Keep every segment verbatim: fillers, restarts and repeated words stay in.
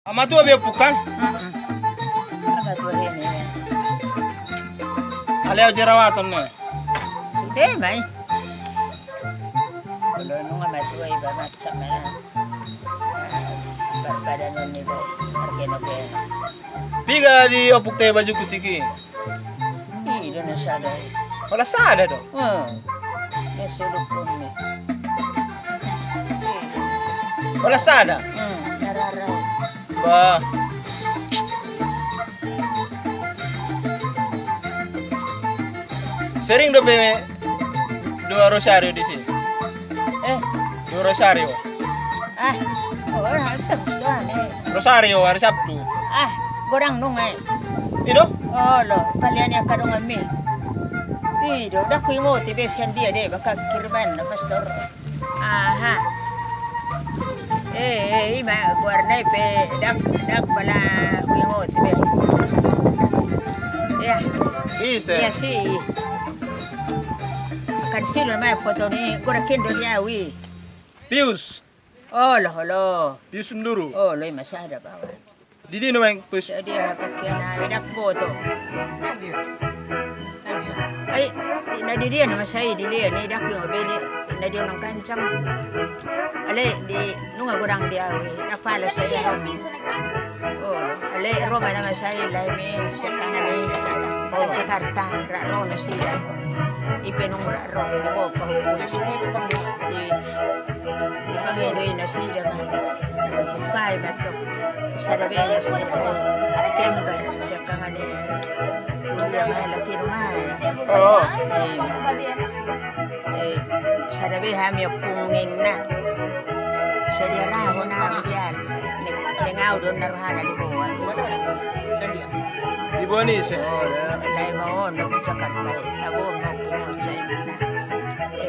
Matua be ompung kan? Matua hini. Alai au jerawatan ne. Sude mai. Kalau nunga matua iba macam mana? Barbadanon ni bai. Argeno beno. Piga di ompung te baju putih i? I do na sada. Ola sada do. Hmm. Ya sudah pun ni. Ola sada. Hmm. Narara. Ba. Sering dope dua rosario disi. Eh. Dua rosario. Ah, oh, terus doang eh. Rosario hari Sabtu. Ah, godang nunga eh. Ido? Olo, palian ia kadongan mi. Ido, dak huingot i be sian dia de, baka kiriman na pastor. Aha. Eh, eh, ima goarna i pe dak, dak pala huingot i be. Ya. Ise? Ia si. Kan si lo ma foto ni, godang kendo ni au i. Pius. Olo, olo. Pius Sunduru. Olo, ima sada bawa. Didi na main pus. Jadi apa kena idak boto. Ai, na didi na masai didi na idak yo bedi. Na dia nang kancang. Ale di nunga godang dia we. Apa la saya. Oh, ale Roma na masai lai mi sekarang ni Jakarta ra ro nasida. Ipe nung ra ro di bopa hupus. Di Dipangido i nasida ma. Bukai ma tu. Sada be nasida. Kembar siakkangan i. Kuliah ma laki rumah. Oh. Eh, eh, sada be hami ompung ninna. Sadia ra hona bial. Nengau do na rohana di boan. Di boan ise? Oh, lai ma on tu Jakarta. Tabo ma ompung ninna.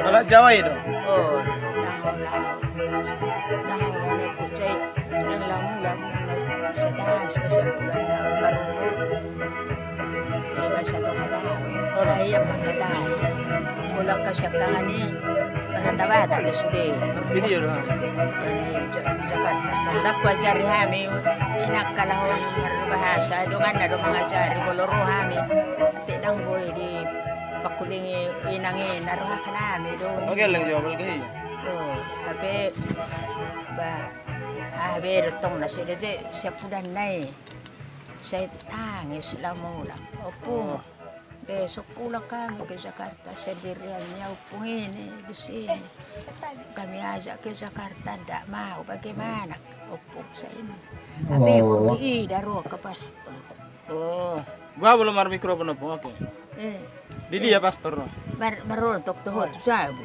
Anak Jawa i do? Oh, ndang olo. Ndang olo na ikut sai. Ndang lamula na satahan, sipasampulan na marumur. Lima satonga taon. Ai ia mangkataon. Mulak ka siakkangan i marhatabata do sude. Video do. Jakarta. Ndang huajari hami. Inang kalahon marbahasa. Donganna do mangajari molo ro hami. Ate ndang boi di Pakuling i inang i na roha kan hami do. Oke, leng jawab lagi. Oh, hape ba, ah, be do tong nasida je siapudan na i. Sai tangis lamula. Ompung. Oh. Be so pulang kami ke Jakarta sendirian ya ompung ini di sini. Kami ajak ke Jakarta ndak mau, bagaimana ompung saya ini. Hape oh. Kurdi i daro ke pastor. Oh. Gua belum mar mikrofon apa? Oke. Eh. Di dia pastor. Mar, marontok tu hot jabu.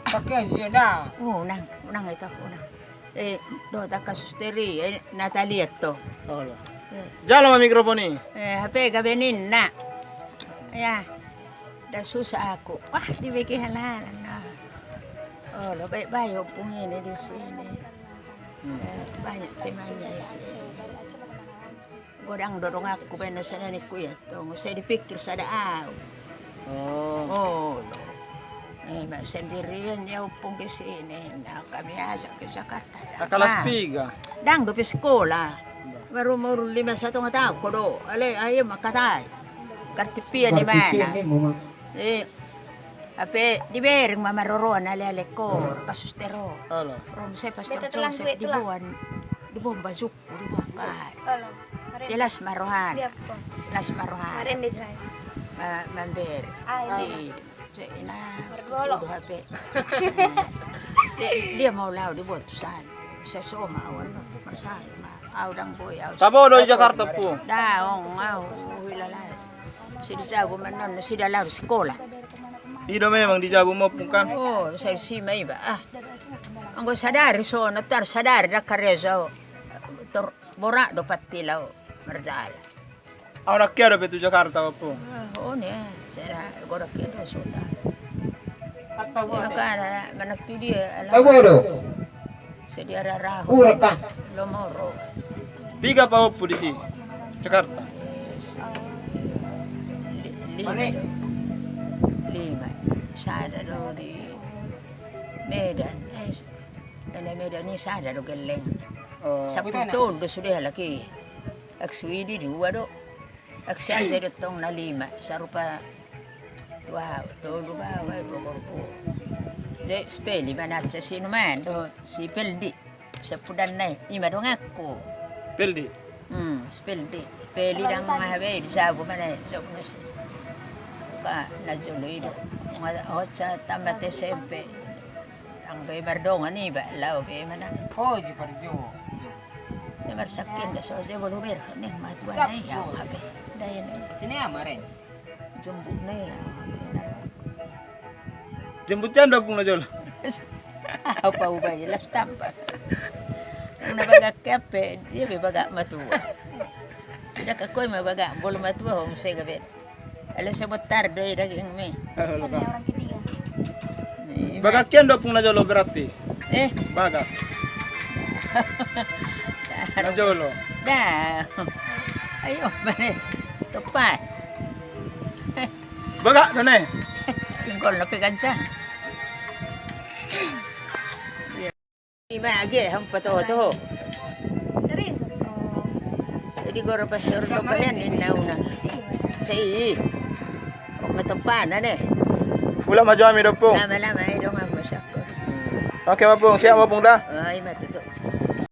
Pakai dia dah. Oh, nang, nang itu, nang. Eh, do tak kasus teri, eh, Natalia to. Oh, lo. Eh. Jalo ma mikrofon i. Eh, hape gabe ninna. Ya. Dah susah aku. Wah, dibege halalan na. Oh, lo baik-baik ompung ini di sini. Hmm. Eh, banyak temannya di sini. Godang do donganku baen na sada ni kuya tong, sai dipikir sada au. Oh. Oh, lo. Eh, ma sendirian ya ompung di sini, na kami ajak ke Jakarta. Ah, kelas tiga? Ndang dope sikola. Baru umur lima satonga taon ho do. Ale, ayo makatai. Kartipia ni mana? Eh, hape dibereng ma maroroan ale-ale ko, kasus teror. Rom sai pastor Joseph diboan, diboan baju. Di bongkar. Jelas ma rohana. Jelas ma rohana. Mamber. Di ina. Hape. Dia mau lao di botusan. Sesoma awan. Masalah ma. Au ndang boi au. Tabo do di Jakarta pu. Daong au. Hilalai. Sidi jabu manon sida lao sikola. Ido memang di jabu ma ompung kan. Oh, sai si ma iba. Ah. Anggo sadari so, na tar sadari da karejo. Tor borak do pati lao mardalan. Au na kia dope tu Jakarta ompung. Ah, oh ne, sada godang kia do sota. Ia kan manang tu dia. Sadia rarahu. Lomoro. Piga pahompu disi Jakarta? Lima do. Lima. Sada do di Medan. Eh, na Medan i sada do gelleng. Sampulu taon do sude halak i. Aek suidi dua do. Aek sian sai do tong na lima. Sarupa tu ahu, tolu ba ahu, ai bogorku. Jadi si Peli ma na aca si Numan dohot si Peldi. Sapudan na i, ima donganku. Peldi. Hmm, si Peldi. Peli dang maha be di sabu mana i, jok nasi. Ka na jolo i do. Nga oca tamat S M P. Dang be mardongan iba, lao be mana. Oh, si Parjo. Dia marsakin da so je bolu ber, nih matua na i, ya, ape. Daya na i. Sini amaren. Jembut na i, ya, ape. Jembut jando pung na jolo. Apa ubai las tampa. Na bagak ke ape, dia be bagak matua. Sudah kakoi ma bagak bolu matua hom sega be. Ala sebontar do i daging mi. Bagak kian do pung na jolo berarti. Eh? Bagak. Na jolo. Da. Ayo, bane. Topan. Bagak do ne. Pinggol na pe gancang. Ima age ham patoho toho. Serius. Jadi goro pastor do bahen ninna una. Sei. Om matopana ne. Ula majo ami dopung. Lama-lama ai dong am masak. Oke mapung, siap mapung dah. Ai mati tu.